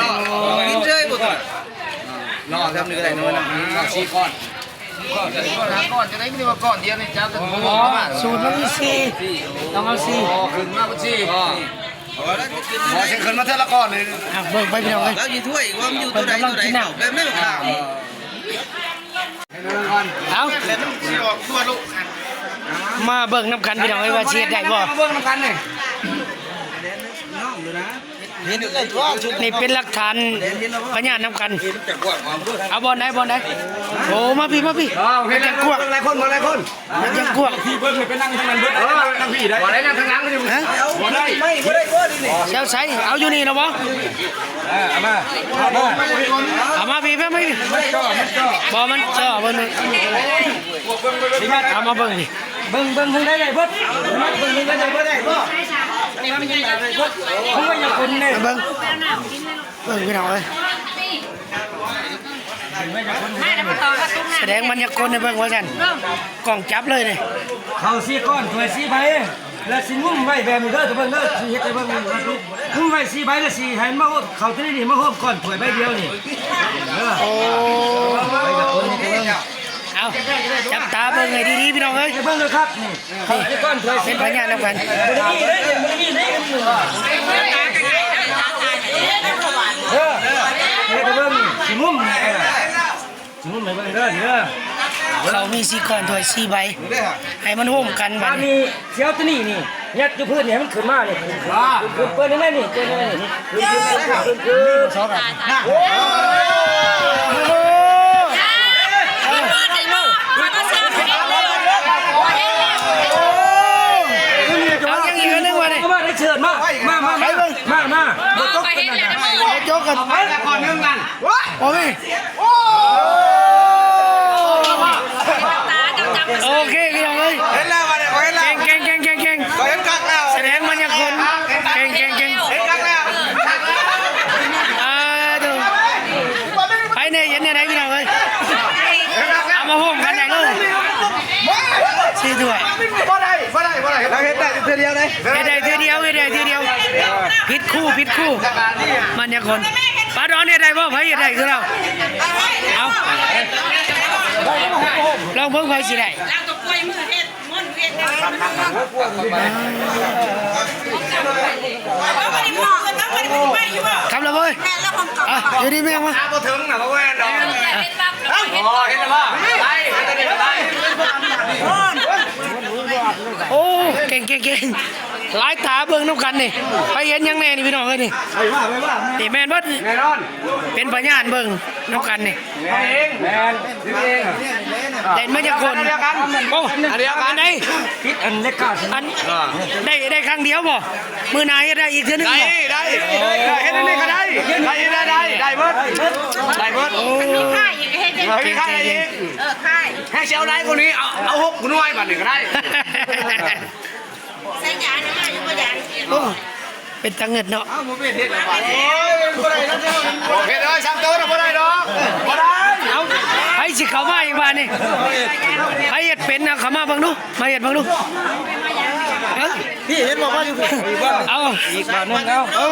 ລໍ້ ກິນເຊີຍບໍ່ຕົວະ ລໍ້ແຖມນີ້ກໍໄດ້ນ້ອຍນະ ສີ່ກ້ອນ ກ້ອນຈະໄດ້ວ່າກ້ອນດຽວນີ້ຈັບ ສູດມັນມີສີ່ ຕ້ອງເອົາສີ່ ຂຶ້ນມາເບິດສີ່ ບໍ່ ຊິຂຶ້ນມາເທື່ອລະກ້ອນນີ້ ອ່ະ ເບິ່ງໄປພີ່ນ້ອງເອີຍ ລາວຢູ່ຖ້ວຍວ່າມັນຢູ່ຕົວໃດຕົວໃດ ແບບນັ້ນຂ້າມ ເອົາ ມາເບິ່ງນຳກັນພີ່ນ້ອງເອີຍ ວ່າຊິເຮັດໄດ້ບໍ່ ມາເບິ່ງນຳກັນນີ້ ນີ້ເປັນຫຼັກຖານພະຍານນຳກັນ ເອົາບ່ອນໃດ ບ່ອນໃດ ໂອ້ ມາພີ້ ມາພີ້ ເອົາ ເຮັດ ຈັງກວາງ ເບິ່ງຫຼາຍຄົນ ເບິ່ງຫຼາຍຄົນ ເຮັດຈັ່ງກວາງ ທີ່ເບິ່ງໄປນັ່ງທາງນັ້ນເບິດ ເອີ ນັ່ງພີ້ໄດ້ ບໍ່ໄດ້ ນັ່ງທາງຫຼັງ ຮະ ບໍ່ໄດ້ ບໍ່ໄດ້ ບໍ່ໄດ້ ແຊວໃສ ເອົາຢູ່ນີ້ລະບໍ່ ເອີ ເອົາມາ ເອົາມາ ເອົາມາພີ້ ມາພີ້ ບໍ່ ມັນເຈາະເບິ່ງ ເອົາມາເບິ່ງນີ້ ເບິ່ງ ເບິ່ງທາງໃດໄດ້ເບິດ ເບິ່ງທາງໃດໄດ້ເບິດ ເບິ່ງ ເບິ່ງພີ່ນ້ອງເອີຍ ສະແດງມາຍາກົນໃຫ້ເບິ່ງວ່າຊັ້ນ ກ້ອງຈັບເລີຍນີ້ ເຂົ້າສີ່ກ້ອນ ຖ້ວຍສີ່ໃບ ແລ້ວຊິງຸ້ມໄວ້ແບບນີ້ເດີ ເບິ່ງເດີ ຊິເຮັດໃຫ້ເບິ່ງ ງຸ້ມໄວ້ສີ່ໃບ ແລ້ວຊິໃຫ້ມັນມາໂອດເຂົ້າທີ່ນີ້ ມາໂຮມກ້ອນຖ້ວຍໃບດຽວນີ້ ເອີ ໂອ້ ເອົາ ຈັບຕາເບິ່ງໃຫ້ດີໆ ພີ່ນ້ອງເອີຍ ໃຫ້ເບິ່ງເດີຄັບ ນີ້ ເປັນພະຍານນຳກັນ ເອີ ເຮັດໃຫ້ເບິ່ງ ຊິງຸ້ມ ຊິງຸ້ມໃຫ້ເບິ່ງເດີ ເຂົາມີສີ່ກ້ອນ ຖ້ວຍສີ່ໃບ ໃຫ້ມັນໂຮມກັນບາດນີ້ ຊິເອົາຕົວນີ້ນີ້ ຍັດຢູ່ພື້ນນີ້ ໃຫ້ມັນຂຶ້ນມານີ້ ຂຶ້ນ ເປີດນີ້ ນີ້ ເປີດນີ້ ຂຶ້ນ ຂຶ້ນ ຂຶ້ນ ຂຶ້ນ ໂອ້ ເອົາຍັງອີກອັນໜຶ່ງວ່ານີ້ ມາ ມາ ມາ ມາ ມາ ບໍ່ຕົກກັນນະ ບໍ່ຕົກກັນ ໄປແລ້ວກ້ອນໜຶ່ງນັ້ນ ໂອ້ຍ ໂອ້ ໂອເຄ ພີ່ນ້ອງເອີຍ ເຫັນແລ້ວ ເຫັນແລ້ວ ເກັ່ງ ເກັ່ງ ເກັ່ງ ເກັ່ງ ເກັ່ງ ເຫັນຄັກແລ້ວ ສະແດງມາຍາກົນ ເກັ່ງ ເກັ່ງ ເກັ່ງ ເຫັນຄັກແລ້ວ ອ່າ ໂດ ໃຜແນ່ ເຫັນແນວໃດ ພີ່ນ້ອງເອີຍ ເອົາມາໂຮມກັນໄດ້ເລີຍ ສີ່ຖ້ວຍ ບໍ່ໄດ້ ບໍ່ໄດ້ ບໍ່ໄດ້ ເຮັດໄດ້ເທື່ອດຽວເດ້ ເຮັດໄດ້ເທື່ອດຽວ ເຮັດໄດ້ເທື່ອດຽວ ຜິດຄູ່ ຜິດຄູ່ ມາຍາກົນ ປາດອນເຮັດໄດ້ບໍ່? ໃຜເຮັດໄດ້ຄືລາວ? ເອົາ ລອງເບິ່ງໃຜຊິໄດ້. ກັບລະເວີຍ ອ່ະ ຢູ່ດີມີແຮງມາ ບໍ່ເຖິງນະ ບໍ່ແມ່ນດອກ ເຫັນລະບໍ່? ໄດ້ ເຮັດໄດ້ ໂອ້ ເກັ່ງໆໆ ຫຼາຍຕາເບິ່ງນຳກັນນີ້ ໃຜເຫັນຫຍັງແນ່ນີ້ ພີ່ນ້ອງເອີຍ ນີ້ ນີ້ແມ່ນເບິດ ແນ່ນອນ ເປັນພະຍານເບິ່ງນຳກັນນີ້ ແມ່ນ ແມ່ນ ເຮັດເອງ ເຫຼັ້ນມາຈັກຄົນ ໂອ້ ອັນດຽວກັນ ອັນໃດ ຕິດອັນເລັກກາ ອັນ ອ່າ ໄດ້ ໄດ້ຄັ້ງດຽວບໍ່? ມື້ໜ້າເຮັດໄດ້ອີກເທື່ອໜຶ່ງບໍ່? ໄດ້ ໄດ້ ເຮັດອັນນີ້ກໍໄດ້ ໄດ້ ໄດ້ ໄດ້ ໄດ້ເບິດ ໄດ້ເບິດ ໂອ້ ເຮັດ ເຮັດ ເຮັດ ເຮັດ ເຮັດ ເຮັດ ເຮັດ ເຮັດ ແຮງຊິເອົາຫຼາຍກວ່ານີ້ ເອົາ ເອົາຫົກໜ່ວຍບາດນີ້ກໍໄດ້ ໃສ່ຢານະ ຍັງບໍ່ຢານ ໂອ້ ເປັນຕາເງິດເນາະ. ເອົາ ບໍ່ເປັນເຮັດແລ້ວບາດນີ້. ໂອ້ຍ ບໍ່ເຮັດເອີຍ ຊ່າງໂຕນະ ບໍ່ໄດ້ດອກ ບໍ່ໄດ້. ເອົາ ໃຜຊິເຂົ້າມາອີກບາດນີ້? ໃຜເຮັດເປັນນະ ເຂົ້າມາເບິ່ງດູ ມາເຮັດເບິ່ງດູ. ຮະ ພີ່ເຫັນບໍ່ ມາຢູ່ ເອົາ ອີກບາດໜຶ່ງ ເອົາ ເອົາ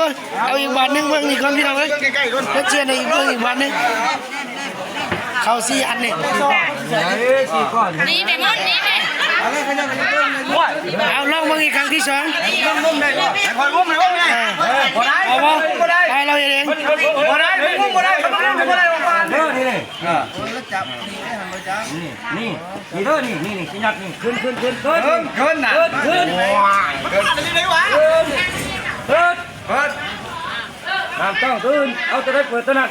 ເອົາອີກບາດໜຶ່ງ ເບິ່ງອີກກ່ອນ ພີ່ນ້ອງເອີຍ. ໃກ້ໆ ເຮັດເຊຍນໃຫ້ອີກ ເບິ່ງອີກບາດໜຶ່ງ. ເຂົ້າສີ່ອັນນີ້ ນີ້ແມ່ ນີ້ແມ່. ເອົາ ລອງເບິ່ງອີກຄັ້ງທີສອງ. ນຸ້ມໆ ໄດ້ບໍ່? ໃຫ້ຂ້ອຍອຸ້ມ ໃຫ້ອຸ້ມແດ່. ເອີ ບໍ່ໄດ້ ເອົາບໍ່? ບໍ່ໄດ້ ໃຫ້ລາວເຮັດເອງ. ບໍ່ໄດ້ ໄປອຸ້ມບໍ່ໄດ້ ໄປອຸ້ມບໍ່ໄດ້. ເອີ ນີ້ ນີ້ ເອີ ນີ້ ນີ້ເດີ ນີ້ ນີ້ ນີ້ ຊິຍັດນີ້ ຂຶ້ນ ຂຶ້ນ ຂຶ້ນ ຂຶ້ນ ຂຶ້ນນະ ຂຶ້ນ ຂຶ້ນ ຂຶ້ນ ຂຶ້ນ. ເປີດ ເປີດ ຫ້າມຕ້ອງຕື່ນ ເອົາຕົວໃດເປີດຕົວນັ້ນ.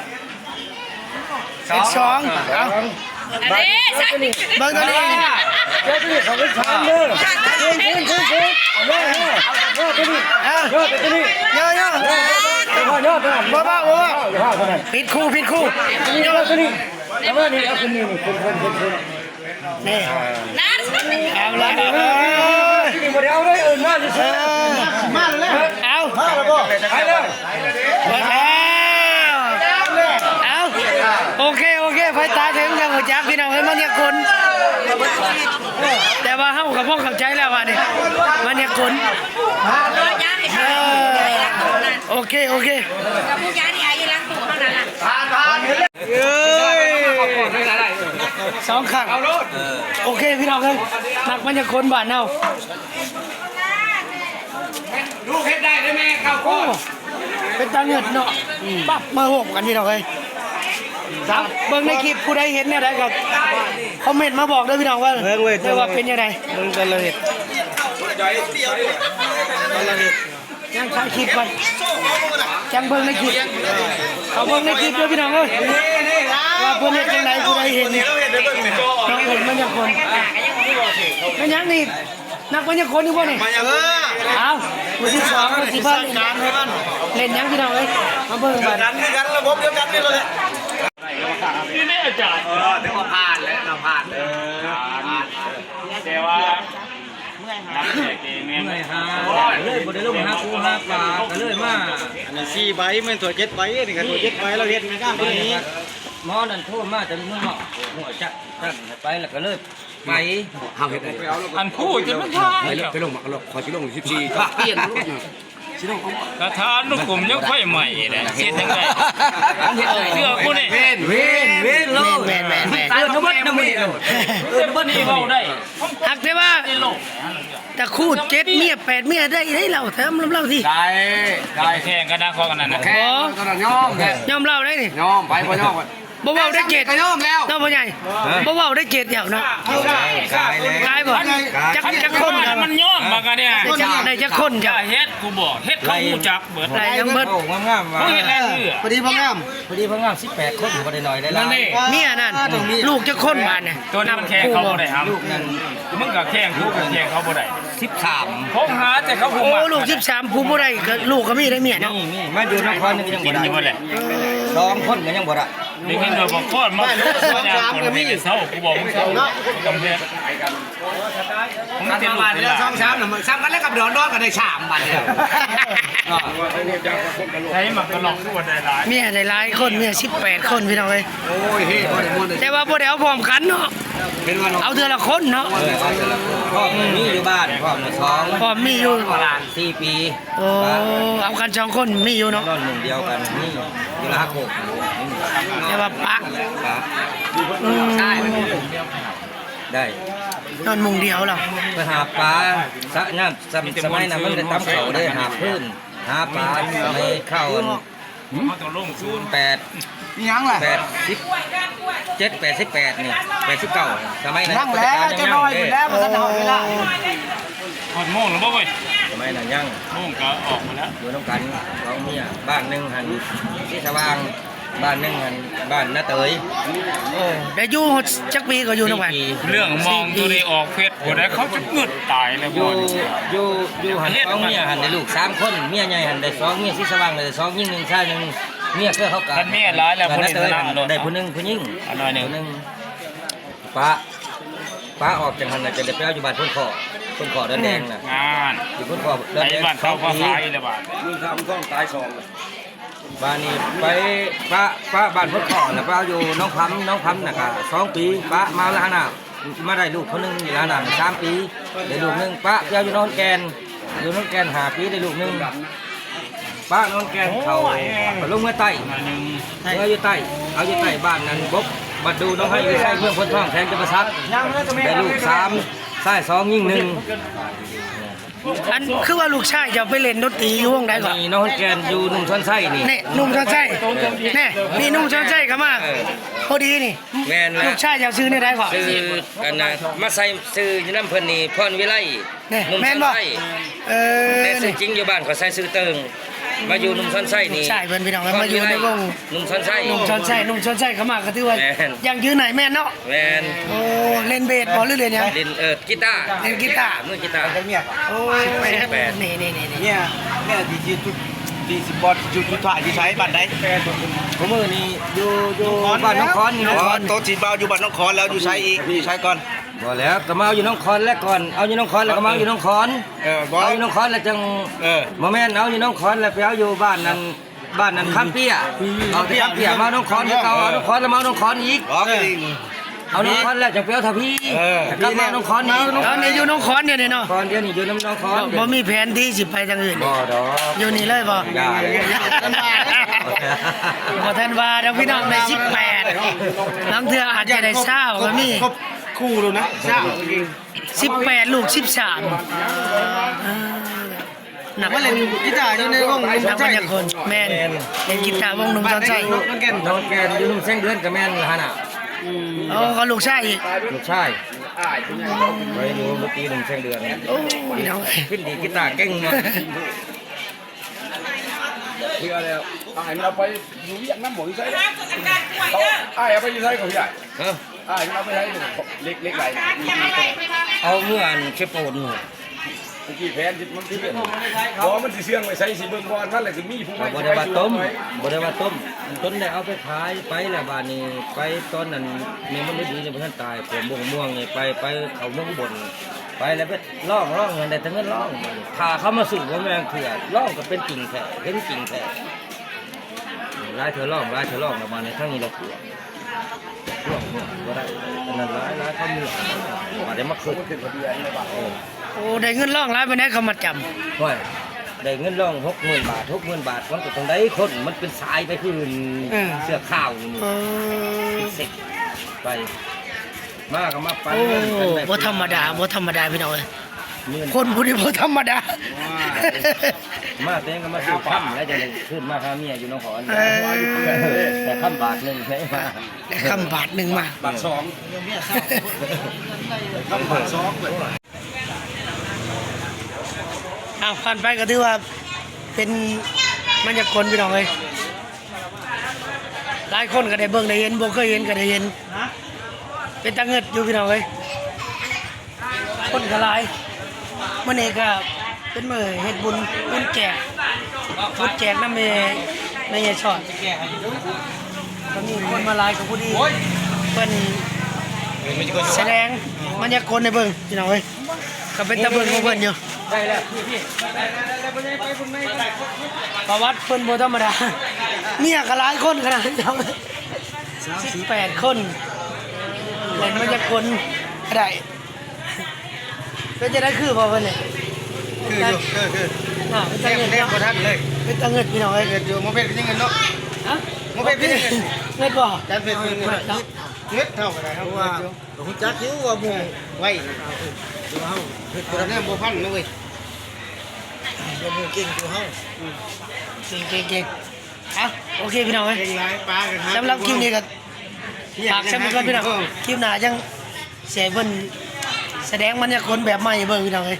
ເປັນສອງ ເອົາ ເບິ່ງຕົວນີ້ ເຈົ້າຕົວນີ້ ເຂົາເປັນສາມເດີ. ຂຶ້ນ ຂຶ້ນ ຂຶ້ນ ຂຶ້ນ ເອົາເດີ ເດີຕົວນີ້ ເດີຕົວນີ້ ເຢີໆ ບໍ່ເວົ້າ ບໍ່ເວົ້າ ຜິດຄູ່ ຜິດຄູ່ ເດີຕົວນີ້ ເອົາມານີ້ ເອົາຂຶ້ນນີ້ ນີ້ ຂຶ້ນ ຂຶ້ນ ຂຶ້ນ ຂຶ້ນ. ນີ້ ເອົາລະ ເອີ ບໍ່ໄດ້ເອົາໄດ້ເອີ້ນມາຊື່ໆ. ເອີ ເອົາ ມາແລ້ວບໍ່? ໄປແລ້ວ ເອົາ ໂອເຄ ໂອເຄ ໄປຕາເຖິງຈັ່ງຮູ້ຈັກ ພີ່ນ້ອງເອີຍ. ມັນຢາກກົນ ແຕ່ວ່າເຮົາກໍພໍເຂົ້າໃຈແລ້ວວ່ານີ້ມັນຢາກກົນ. ເອີ ໂອເຄ ໂອເຄ. ເອີຍ ສອງຄັ້ງ ເອີ ໂອເຄ ພີ່ນ້ອງເອີຍ ນັກມາຍາກົນບ້ານເຮົາ. ລູກເຮັດໄດ້ເດ້ແມ່ ເຂົ້າ ໂອ້ ໂຄດ ເປັນຕາເງິດເນາະ. ປັບມາໂຮມກັນ ພີ່ນ້ອງເອີຍ. ເບິ່ງໃນຄລິບ ຜູ້ໃດເຫັນແນວໃດກໍຄອມເມັນມາບອກເດີ ພີ່ນ້ອງ ວ່າ ເບິ່ງເວີຍ ວ່າເປັນຈັ່ງໃດ. ເບິ່ງແຕ່ລະເຮັດ ແຕ່ລະເຮັດ. ຍັງຖ່າຍຄລິບກ່ອນ ຈັ່ງເບິ່ງໃນຄລິບ. ເຂົ້າເບິ່ງໃນຄລິບເດີພີ່ນ້ອງເອີຍ ວ່າເພິ່ນເຮັດຈັ່ງໃດ. ຜູ້ໃດເຫັນ ນ້ອງເຫັນມັນຍັງຄົນ ແມ່ນຫຍັງນີ້ ນັກມາຍາກົນຢູ່ບໍ່ນີ້? ມາຍາ ເອີ ເອົາ ມື້ທີສອງ ມື້ທີເບິ່ງ ເຫຼັ້ນຫຍັງພີ່ນ້ອງເອີຍ ມາເບິ່ງບັດ. ກັນຄືກັນ ລະບົບດຽວກັນນີ້ແຫຼະ. ນີ້ແມ່ອາຈານ ເອີ ຖືວ່າຜ່ານແລ້ວເນາະ ຜ່ານເດີ ຜ່ານ ແຕ່ວ່າ ເມື່ອຍຫາ ເມື່ອຍຫາ ກໍເລີຍບໍ່ໄດ້ລົງຫາປູຫາປາ ກໍເລີຍມາ. ອັນນີ້ສີ່ໃບ ແມ່ນຖ້ວຍເຈັດໃບ ອັນນີ້ກໍຖ້ວຍເຈັດໃບ ລາວເຮັດແມ່ນງາມກວ່ານີ້. ໝໍນັ້ນໂທມາແຕ່ເມືອງນອກ ຫົວຈັກ ຊັ້ນໄປ ແລ້ວກໍເລີຍໄປ. ເຮົາເຮັດໄດ້ ອັນຜູ້ຈະມັນທາງ ໄປລົງ ໄປລົງ ມາກໍລົງ ຂໍຊິລົງສິບສີ່ ກໍປ່ຽນໂລດນະ. ກະທາອະນຸກົມຍັງໄຟໄໝ້ເດ້ ເຮັດຈັ່ງໃດ? ເຊື່ອກູນີ້ ເວນ ເວນ ເວນໂລດ ແມ່ນໆໆໆ ເອີ້ນເບິດນຳນີ້ ເອີ້ນເບິດນີ້ເວົ້າໄດ້. ຫາກແຕ່ວ່າຕະຄູດເຈັດເມຍແປດເມຍໄດ້ເດ້ລາວ ຖາມລຳລາວຕິ. ໄດ້ ໄດ້ ແຂ່ງກັນນະ ຂອງອັນນັ້ນນະ ແຂ່ງກັນນະ ຍອມແທ້ ຍອມລາວໄດ້ນີ້ ຍອມ ໃຜບໍ່ຍອມ ບໍ່ເວົ້າໄດ້ເຈັດ ກໍຍອມແລ້ວເນາະ ພໍ່ໃຫຍ່ ບໍ່ເວົ້າໄດ້ເຈັດແລ້ວເນາະ. ຂາຍແລ້ວ ຂາຍບໍ່? ຈັກ ຈັກຄົນ ມັນຍອມບັກອັນນີ້ ໄດ້ຈັກຄົນ ເຈົ້າເຮັດ ກູບອກ ເຮັດເຂົາຮູ້ຈັກເບິດ ໄດ້ທັງເບິດ ງາມໆ ເຂົາເຮັດແລ້ວ ພໍດີພໍງາມ ພໍດີພໍງາມ ສິບແປດຄົນ ບໍ່ໄດ້ໜ້ອຍເດ້ລະ. ເມຍນັ້ນ ລູກຈັກຄົນບາດນີ້? ໂຕນັ້ນມັນແຂ່ງເຂົາບໍ່ໄດ້ຫຳ ລູກນັ້ນ ມຶງກໍແຂ່ງ ກູກໍແຂ່ງເຂົາບໍ່ໄດ້. ສິບສາມ ເຂົາຫາແຕ່ເຂົາຜູ້ມັກ ໂອ້ ລູກສິບສາມ ຜູ້ບໍ່ໄດ້ ກໍລູກກໍມີໄດ້ເມຍເນາະ. ມີ ມີ ມາຢູ່ນະຄອນຍັງບໍ່ໄດ້ ສອງຄົນກໍຍັງບໍ່ໄດ້. ໄດ້ຍິນວ່າບັກຄອນມາ ສອງສາມກໍມີ ເຊົາ ກູບອກມຶງເຊົາ ກຳແພງ ມັນເປັນລູກເປັນຫຼານ ສອງສາມນະ ສ່ຳກັນແລ້ວກັບດອນ ດອນກໍໄດ້ສາມບາດນີ້. ໃຜມັກກະລອກຄືວ່າໄດ້ຫຼາຍ ເມຍໄດ້ຫຼາຍຄົນ ເມຍສິບແປດຄົນ ພີ່ນ້ອງເອີຍ. ໂອ້ຍ ເຮບໍ່ໄດ້ມ່ວນເລີຍ ແຕ່ວ່າບໍ່ໄດ້ເອົາພ້ອມກັນເນາະ ເອົາເທື່ອລະຄົນເນາະ. ເອີ ເອົາເທື່ອລະຄົນ ພໍ່ມີຢູ່ບ້ານ ພໍ່ມີສອງ ພໍ່ມີຢູ່ ຫຼານສີ່ປີ. ໂອ້ ເອົາກັນສອງຄົນມີຢູ່ເນາະ ນອນມຸ້ງດຽວກັນ ມີຢູ່ລະຫາໂຄກ ແຕ່ວ່າປະ ປະ ອືມ ໄດ້ ນອນມຸ້ງດຽວລະ ໄປຫາປາ ສະ ຍາມ ສະ ສະໄໝນັ້ນມັນໄດ້ຕຳເຂົ້າເດ້ ຫາບພື້ນ ຫາປາ ສະໄໝເຂົ້າອັນ ເຮົາຕ້ອງລົງສູນ ແປດ ອີຫຍັງລະ ແປດສິບເຈັດ ແປດສິບແປດນີ້ ແປດສິບເກົ້າ ສະໄໝນັ້ນ ຍັງແຫຼະ ຈັກໜ້ອຍພຸ້ນແຫຼະ ບໍ່ທັນຮອດເວລາ. ຮອດໂມງແລ້ວບໍ່ເວີຍ? ສະໄໝນັ້ນຍັງ ໂມງກໍອອກມາແລ້ວ ຢູ່ນຳກັນສອງເມຍ ບ້ານໜຶ່ງຫັ້ນສີສະຫວ່າງ ບ້ານໜຶ່ງຫັ້ນບ້ານນາເຕີຍ. ໂອ້ ໄດ້ຢູ່ຮອດຈັກປີກໍຢູ່ນຳກັນ? ສີ່ປີ. ເລື່ອງມອງໂຕນີ້ອອກເຟສຜູ້ໃດ ເຂົາຈະງຶດຕາຍແລ້ວ. ຢູ່ ຢູ່ ຢູ່ຫັ້ນສອງເມຍຫັ້ນ ໄດ້ລູກສາມຄົນ ເມຍໃຫຍ່ຫັ້ນໄດ້ສອງ ເມຍສີສະຫວ່າງໄດ້ສອງ ຍິງໜຶ່ງ ຊາຍໜຶ່ງ. ເມຍເກີເຂົາກະ ຄັນເມຍຫຼາຍແລ້ວ ຜູ້ນີ້ຊະນະໂລດ ໄດ້ຜູ້ໜຶ່ງ ຜູ້ຍິງ ອັນນ້ອຍໜຶ່ງ ຜູ້ໜຶ່ງ ປະ ປະອອກຈັ່ງຫັ້ນນະ ຈະໄດ້ໄປເອົາຢູ່ບ້ານໂພນຄໍ້ ໂພນຄໍ້ດອນແດງນະ ງານ ຢູ່ໂພນຄໍ້ດອນແດງ ໄປບ້ານເຕົາຟ້າສາຍລະບາດ ມື້ສາມສອງຕາຍສອງ ບາດນີ້ໄປປະ ປະບ້ານໂພນຄໍ້ນະ ໄປເອົາຢູ່ໜອງຜຳ ໜອງຜຳນະກະສອງປີ ປະມາລະຫານາມ ມາໄດ້ລູກຄົນໜຶ່ງ ລະຫານາມສາມປີ ໄດ້ລູກໜຶ່ງ ປະໄປເອົາຢູ່ນອນແກ່ນ ຢູ່ນອນແກ່ນຫ້າປີ ໄດ້ລູກໜຶ່ງ ປະນອນແກ່ນເຂົ້າ ໄປລົງເມືອໃຕ້ ເມືອຢູ່ໃຕ້ ເອົາຢູ່ໃຕ້ບ້ານນັ້ນ ບົກ ບັດດູ ໜອງໄຮ ຢູ່ໃຕ້ເມືອງໂພນທອງ ແຂວງຈຳປາສັກ ໄດ້ລູກສາມ ຊາຍສອງ ຍິງໜຶ່ງ. ອັນ ຄືວ່າລູກຊາຍເຈົ້າໄປຫຼິ້ນດົນຕີຢູ່ວົງໃດເກາະ? ນີ້ນ້ອງແກ່ນຢູ່ໜຸ່ມຊອນໄຊນີ້ ນີ້ໜຸ່ມຊອນໄຊ ແນ່ ນີ້ໜຸ່ມຊອນໄຊເຂົ້າມາ ເອີ ພໍດີນີ້ ແມ່ນລະ ລູກຊາຍເຈົ້າຊື່ແນວໃດເກາະ? ຊື່ ອັນນ່າ ມາໃສ່ຊື່ຢູ່ນຳເພິ່ນນີ້ ພອນວິໄລ ແນ່ ໜຸ່ມ ແມ່ນບໍ່? ຊອນໄຊ ເອີ ແຕ່ຊື່ຈິງຢູ່ບ້ານເຂົາໃສ່ຊື່ເຕີງ ມາຢູ່ໜຸ່ມຊອນໄຊນີ້ ລູກຊາຍເພິ່ນ ພີ່ນ້ອງ ມາຢູ່ໃນວົງ ໜຸ່ມຊອນໄຊ ໜຸ່ມຊອນໄຊ ໜຸ່ມຊອນໄຊເຂົ້າມາກໍຖືວ່າ ແມ່ນ ຢັ້ງຢືນໃຫ້ແມ່ນເນາະ ແມ່ນ ໂອ້ ຫຼິ້ນເບສບໍ່ ຫຼື ຫຼິ້ນຫຍັງ? ຫຼິ້ນ ເອີ ກີຕາ ຫຼິ້ນກີຕາ ມືກີຕາ ໂອ້ຍ ສິບແປດ ນີ້ໆໆ ເມຍ ເມຍທີ່ ທີ່ ທີ່ຊິບອດຢູ່ ຢູ່ທ້າຍຢູ່ໃສ ບ້ານໃດ? ຄູ່ມື້ນີ້ຢູ່ ຢູ່ບ້ານໜອງຄອນນີ້ ອໍ ໂຕຊິເບົາຢູ່ບ້ານໜອງຄອນ ແລ້ວຢູ່ໃສອີກ? ຢູ່ໃສກ່ອນ? ບໍ່ແລ້ວ ກໍມາເອົາຢູ່ໜອງຄອນແລ້ວກ່ອນ ເອົາຢູ່ໜອງຄອນແລ້ວກໍມາເອົາຢູ່ໜອງຄອນ ເອີ ບໍ່ ເອົາຢູ່ໜອງຄອນແລ້ວຈັ່ງ ເອີ ບໍ່ແມ່ນ ເອົາຢູ່ໜອງຄອນແລ້ວໄປເອົາຢູ່ບ້ານນັ້ນ ບ້ານນັ້ນຄຳເປຍ ເອົາແຕ່ຄຳເປຍມາໜອງຄອນຄືເກົ່າ ເອີ ເອົາໜອງຄອນແລ້ວມາເອົາໜອງຄອນອີກ ເອົາໜອງຄອນແລ້ວຈັ່ງໄປເອົາທ່າພີ ເອີ ກັບມາໜອງຄອນອີກ ຕອນນີ້ຢູ່ໜອງຄອນດຽວນີ້ເນາະ ຄອນດຽວນີ້ຢູ່ນຳໜອງຄອນ ບໍ່ມີແຜນທີ່ຊິໄປທາງອື່ນ ບໍ່ດອກ ຢູ່ນີ້ເລີຍບໍ່? ບໍ່ທັນວ່າດອກພີ່ນ້ອງ ໄດ້ສິບແປດ ລາງເທື່ອອາດຈະໄດ້ຊາວກໍມີ ຄົບຄູ່ແລ້ວນະ ຊາວ ສິບແປດ ລູກສິບສາມ ເອີ ນັກ ມາຫຼິ້ນກີຕາຢູ່ໃນວົງໜຸ່ມຊອນໄຊ ແມ່ນ ແມ່ນ ເຫຼັ້ນກີຕາວົງໜຸ່ມຊອນໄຊ ນ້ອງແກ່ນຢູ່ໜຸ່ມແສງເດືອນກໍແມ່ນລະຫັ້ນນະ ອືມ ໂອ້ ກໍລູກຊາຍອີກ ລູກຊາຍ ໄປຢູ່ດົນຕີໜຸ່ມແສງເດືອນ ໂອ້ຍ ເນາະ ຂຶ້ນດີດ ກີຕາເກັ່ງເນາະ ເພື່ອແລ້ວ ອ້າຍມັນເອົາໄປຢູ່ວຽກນຳບໍ່ ຢູ່ໃສ ອ້າຍເອົາໄປຢູ່ໃສຂອງອ້າຍ ຮະ ອ້າຍມັນເອົາໄປໃສ ເຫຼັກ ເຫຼັກໄຫຼ ເອົາເມືອອັນເຄໂປນ ຕະກີ້ແຜນມັນຄື ບໍ່ ມັນຊິເຊື່ອງໄວ້ໃສ ຊິເບິ່ງບ່ອນມັນ ແລ້ວຊິມີຜູ້ໃໝ່ ບໍ່ໄດ້ວ່າຕົ້ມ ບໍ່ໄດ້ວ່າຕົ້ມ ຕົນໄດ້ເອົາໄປຂາຍໄປແລ້ວ ບາດນີ້ໄປຕອນນັ້ນ ແມ່ມະນຸດດີຍັງບໍ່ທັນຕາຍ ພວກບົງມ່ວງນີ້ໄປ ໄປເຂົ້າເມືອງອຸບົນ ໄປແລ້ວໄປຮ້ອງ ຮ້ອງນັ້ນໄດ້ແຕ່ເງິນຮ້ອງ ຖ້າເຂົາມາຊື້ບໍ່ແມ່ນເທື່ອ ຮ້ອງກໍເປັນຈິງແທ້ ເຫັນຈິງແທ້ ຫຼາຍເທື່ອຮ້ອງ ຫຼາຍເທື່ອຮ້ອງ ແລ້ວບາດນີ້ທາງນີ້ລະກວດ ພວກບໍ່ໄດ້ ອັນນັ້ນຫຼາຍໆ ເຂົາມີ ບາດໄດ້ມາຂຶ້ນ ເອີ ໂອ້ ໄດ້ເງິນຮ້ອງຫຼາຍປານໃດ ເຂົາມັດຈຳ? ໂອ້ຍ ໄດ້ເງິນຮ້ອງຫົກໝື່ນບາດ ຫົກໝື່ນບາດ ມັນກໍຕ້ອງໄດ້ຄົນ ມັນເປັນສາຍໄປຄື ເອີ ເສື້ອຂາວນີ້ ເອີ ເຊັກໄປ ມາກໍມາປັນ ໂອ້ ເງິນກັນໄດ້ ບໍ່ທຳມະດາ ບໍ່ທຳມະດາ ພີ່ນ້ອງເອີຍ ຄົນຜູ້ນີ້ບໍ່ທຳມະດາ ມາແຕ່ກໍມາຊື້ຄຳ ແລ້ວຈັ່ງໄດ້ຂຶ້ນມາຫາເມຍຢູ່ໜອງຂອນ ເອີ ໄດ້ຄຳບາດໜຶ່ງໄດ້ມາ ໄດ້ຄຳບາດໜຶ່ງມາ ບາດສອງ ຄຳບາດສອງ ອ້າວ ຜ່ານໄປກໍຖືວ່າເປັນມາຍາກົນ ພີ່ນ້ອງເອີຍ ຫຼາຍຄົນກໍໄດ້ເບິ່ງໄດ້ເຫັນ ບໍ່ເຄີຍເຫັນກໍໄດ້ເຫັນ ເປັນຕາງຶດຢູ່ ພີ່ນ້ອງເອີຍ ຄົນກໍຫຼາຍ ມື້ນີ້ກໍເປັນມື້ເຮັດບຸນ ບຸນແຈກ ບຸນແຈກນຳແມ່ ແມ່ຍາຍຊອດ ກໍມີຄົນມາຫຼາຍ ກໍພໍດີເພິ່ນສະແດງມາຍາກົນໃຫ້ເບິ່ງ ພີ່ນ້ອງເອີຍ ກໍເປັນຕາເບິ່ງຂອງເພິ່ນຢູ່ ປະຫວັດເພິ່ນບໍ່ທຳມະດາ ເມຍກໍຫຼາຍຄົນຂະໜາດ ສິບແປດຄົນ ເປັນມາຍາກົນກໍໄດ້ ເປັນຈັ່ງໃດ ຄືບໍ່ເພິ່ນນີ້? ຄືຢູ່ ຄື ຄື ເນາະ ເປັນຕາເງິດ ເນາະ ບໍ່ທັນເລີຍ ເປັນຕາເງິດ ພີ່ນ້ອງເອີຍ ເງິດຢູ່ ໝໍເພັດເປັນຫຍັງເງິດເນາະ? ຮະ? ໝໍເພັດເປັນຫຍັງເງິດ? ເງິດບໍ່? ຈານເພັດເປັນເງິດ ເນາະ ເງິດເທົ່າກັນໄດ໋ ເຮົາຮູ້ຈັກຢູ່ວ່າໝູ່ໄວ ເອີ ເຮົາເຮັດບໍ່ໄດ້ ແນມບໍ່ທັນເນາະເວີຍ ບໍ່ໝູ່ເກັ່ງຄືເຮົາ ເກັ່ງ ເກັ່ງ ເກັ່ງ ອ່ະ ໂອເຄ ພີ່ນ້ອງເອີຍ ສຳລັບຄລິບນີ້ກໍຝາກສ່ຳນີ້ກ່ອນ ພີ່ນ້ອງ ຄລິບໜ້າຈັ່ງຊິໃຫ້ເພິ່ນສະແດງມາຍາກົນແບບໃໝ່ໃຫ້ເບິ່ງ ພີ່ນ້ອງເອີຍ.